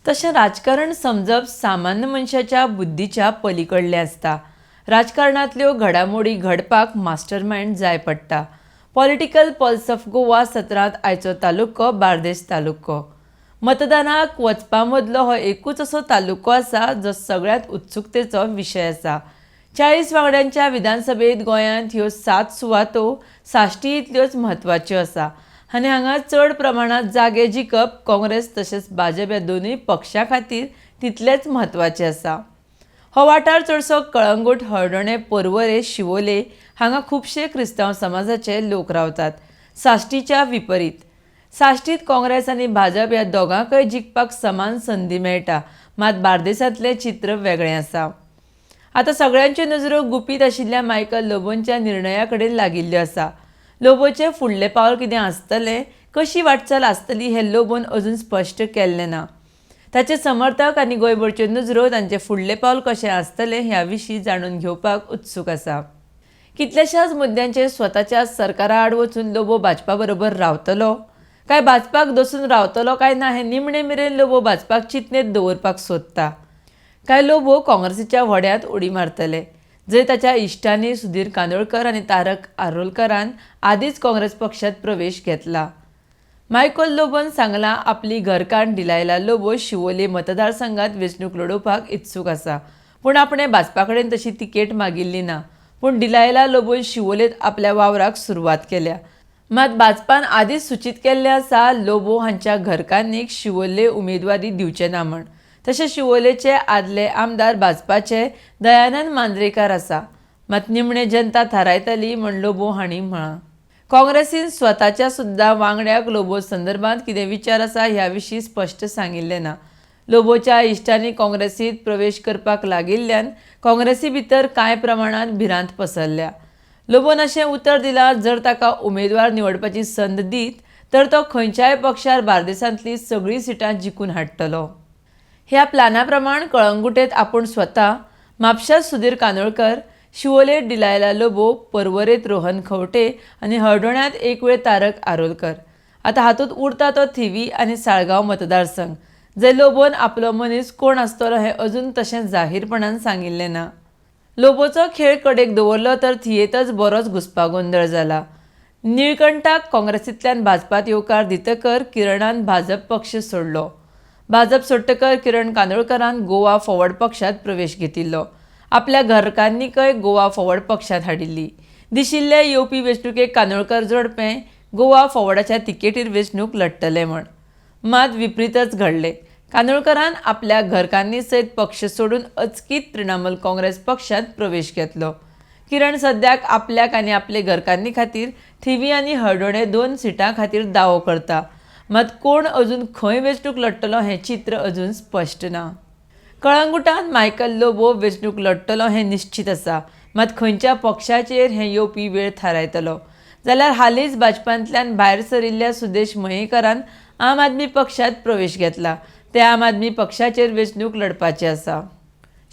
तशें राजकारण समजप सामान्य मनशाच्या बुद्धीच्या पलीकडलें आसता. राजकारणांतल्यो घडामोडी घडपाक मास्टरमायंड जाय पडटा. पॉलिटिकल पल्स ऑफ गोवा सत्रांत आयचो तालुको बार्देस तालुको. मतदानाक वचपा मदलो हो एकूच असो तालुको आसा जो सगळ्यांत उत्सुकतेचो विशय आसा. 40 वांगड्यांच्या विधानसभेत गोंयांत ह्यो 7 सुवातो साश्टी इतल्योच म्हत्वाच्यो आसा आनी हांगा चड प्रमाणांत जागे जिखप काँग्रेस तशेंच भाजप ह्या दोनूय पक्षां खातीर तितलेंच म्हत्वाचें आसा. हो वाठार चडसो कळंगूट, हळदोणें, पर्वरे, शिवोले हांगा खुबशे क्रिस्तांव समाजाचे लोक रावतात. साश्टीच्या विपरीत साश्टीत काँग्रेस आनी भाजप ह्या दोगांकय जिखपाक समान संदी मेळटा. मात बार्देसांतलें चित्र वेगळें आसा. आतां सगळ्यांच्यो नजरो गुपीत आशिल्ल्या मायकल लोबोंच्या निर्णया कडेन लागिल्ल्यो आसा. लोबोचें फुडलें पावल कितें आसतलें, कशी वाटचाल आसतली हें लोबोन अजून स्पश्ट केल्लें ना. ताचे समर्थक आनी गोंयभरच्यो नजरो तांचें फुडलें पावल कशें आसतलें ह्या विशीं जाणून घेवपाक उत्सूक आसा. कितल्याशाच मुद्द्यांचेर स्वताच्या सरकारा आड वचून लोबो भाजपा बरोबर रावतलो काय भाजपाक दसून रावतलो काय ना हें निमणे मेरेन लोबो भाजपाक चिंतनेत दवरपाक सोदता काय लोबो काँग्रेसीच्या व्हड्यांत उडी मारतले, जंय ताच्या इश्टांनी सुधीर कांदोळकर आनी तारक आरोलकरान आदींच काँग्रेस पक्षांत प्रवेश घेतला. मायकल लोबोन सांगलां आपली घरकान्न डिलायला लोबो शिवोले मतदारसंघात वेंचणूक लडोवपाक इत्सूक आसा, पूण आपणें भाजपा कडेन तशी तिकेट मागिल्ली ना. पूण डिलायला लोबोन शिवोलेंत आपल्या वावराक सुरवात केल्या. मात भाजपान आदींच सुचीत केल्लें आसा लोबो हांच्या घरकान्नीक शिवोले उमेदवारी दिवचे ना म्हण. तशें शिवोलेचे आदले आमदार भाजपाचे दयानंद मांद्रेकार आसा. मात निमणे जनता थारायतली म्हण लोबो हांणी म्हळां. काँग्रेसीन स्वताच्या सुद्दां वांगड्याक लोबो संदर्भात कितें विचार आसा ह्या विशीं स्पश्ट सांगिल्लें ना. लोबोच्या इश्टांनी काँग्रेसीत प्रवेश करपाक लागिल्ल्यान काँग्रेसी भितर कांय प्रमाणांत भिरांत पसरल्या. लोबोन अशें उतर दिलां जर ताका उमेदवार निवडपाची संद दीत तर तो खंयच्याय पक्षार बार्देसांतली सगळीं सिटां जिखून हाडटलो. ह्या प्लाना प्रमाण कळंगुटेंत आपूण स्वता, म्हापशांत सुधीर कांदोळकर, शिवोलेंत डिलायला लोबो, पर्वरेंत रोहन खंवटे आनी हळदोण्यांत एक वेळ तारक आरोलकर. आतां हातूंत उरता तो थिवी आनी साळगांव मतदारसंघ, जंय लोबोन आपलो मनीस कोण आसतलो हें अजून तशें जाहीरपणान सांगिल्लें ना. लोबोचो खेळ कडेक दवरलो तर थियेतच बरोच घुस्पागोंदळ जाला. निळकंठाक काँग्रेसींतल्यान भाजपांत येवकार दितकर किरणान भाजप पक्ष सोडलो. भाजप सोडटकर किरण कांदोळकरान गोवा फॉरवर्ड पक्षांत प्रवेश घेतिल्लो. आपल्या घरकान्नीकय गोवा फॉरवर्ड पक्षांत हाडिल्ली. दिशिल्ले येवपी वेंचणुकेक कांदोळकर जोडपें गोवा फॉरवर्डाच्या तिकेटीर वेंचणूक लढटलें म्हण. मात विपरीतच घडलें. कांदोळकरान आपल्या घरकान्नी सयत पक्ष सोडून अचकीत तृणमूल काँग्रेस पक्षांत प्रवेश घेतलो. किरण सद्याक आपल्याक आनी आपले घरकान्नी खातीर थिवी आनी हळदोणें 2 सिटां खातीर दावो करता. मात कोण अजून खंय वेंचणूक लढटलो हें चित्र अजून स्पश्ट ना. कळंगुटांत मायकल लोबो वेंचणूक लढटलो हें निश्चीत आसा. मात खंयच्या पक्षाचेर हें येवपी वेळ थारायतलो. जाल्यार हालींच भाजपांतल्यान भायर सरिल्ल्या सुदेश मयेकरान आम आदमी पक्षांत प्रवेश घेतला. ते आम आदमी पक्षाचेर वेंचणूक लढपाचे आसा.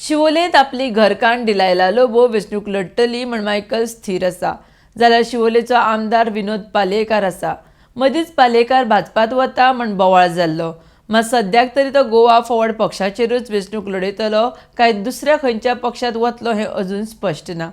शिवोलेंत आपली घरकान्न डिलायला लोबो वेंचणूक लढटली म्हण मायकल स्थीर आसा. जाल्यार शिवोलेचो आमदार विनोद पालयेकार आसा. मदींच पालयेकार भाजपांत वता म्हण बोवाळ जाल्लो. मात सद्याक तरी तो गोवा फॉरवर्ड पक्षाचेरूच वेंचणूक लढयतलो काय दुसऱ्या खंयच्या पक्षांत वतलो हें अजून स्पश्ट ना.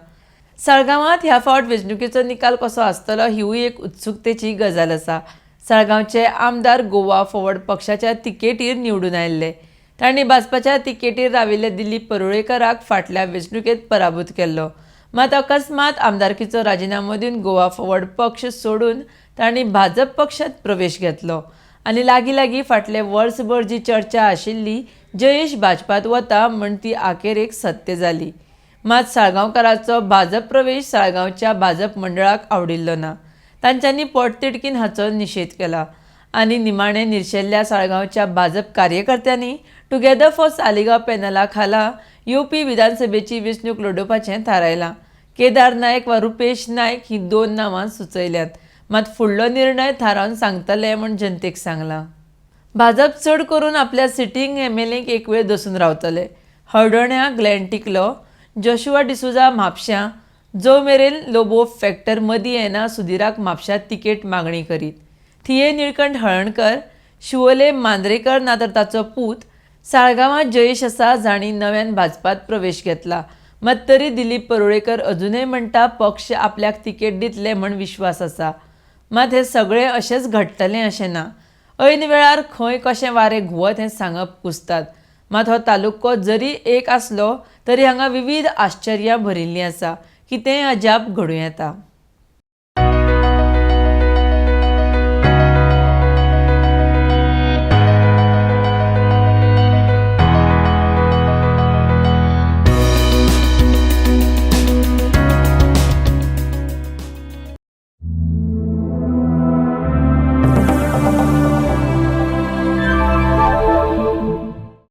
साळगांवांत ह्या फावट वेंचणुकेचो निकाल कसो आसतलो हिवूय एक उत्सुकतेची गजाल आसा. साळगांवचे आमदार गोवा फॉरवर्ड पक्षाच्या तिकेटीर निवडून आयिल्ले. तांणी भाजपाच्या तिकेटीर राविल्ले दिलीप परुळेकराक फाटल्या वेंचणुकेंत पराभूत केल्लो. मात अकस्मात आमदारकीचो राजिनामो दिवन गोवा फॉरवर्ड पक्ष सोडून तांणी भाजप पक्षांत प्रवेश घेतलो आनी लागीं लागीं फाटले वर्सभर जी चर्चा आशिल्ली जयेश भाजपांत वता म्हण ती आखेरेक सत्य जाली. मात साळगांवकाराचो भाजप प्रवेश साळगांवच्या भाजप मंडळाक आवडिल्लो ना. तांच्यांनी पोटतिडकीन हाचो निशेध केला आनी निमाणें निर्शेल्ल्या साळगांवच्या भाजप कार्यकर्त्यांनी टुगेदर फॉर सालिगांव पॅनला खाला येवपी विधानसभेची वेंचणूक लडोवपाचें थारायलां. केदार नायक वा रुपेश नायक ही 2 नांवां सुचयल्यांत. मात फुडलो निर्णय थारावन सांगतले म्हूण जनतेक सांगलां. भाजप चड करून आपल्या सिटींग एमएलएक एक वेळ दसून रावतले. हळदोण्या ग्लॅन टिकलो, जोशुआ डिसुजा म्हापश्यां, जो मेरेन लोबो फॅक्टर मदीं येना सुधीराक म्हापश्यांत तिकेट मागणी करीत. थिये निळकंठ हळणकर, शिवोले मांद्रेकर ना तर ताचो पूत, साळगांवां जयेश आसा, जांणी नव्यान भाजपात प्रवेश घेतला. मात तरी दिलीप परुळेकर अजुनय म्हणटा, पक्ष आपल्याक तिकेट दितले म्हण विश्वास आसा. मात हें सगळें अशेंच घडटलें अशें ना. ऐन वेळार खंय कशें वारें घुंवत हें सांगप कुस्तात. मात हो तालुको जरी एक आसलो तरी हांगा विविध आश्चर्यां भरिल्लीं आसा. कितेंय अजाप घडूं येता.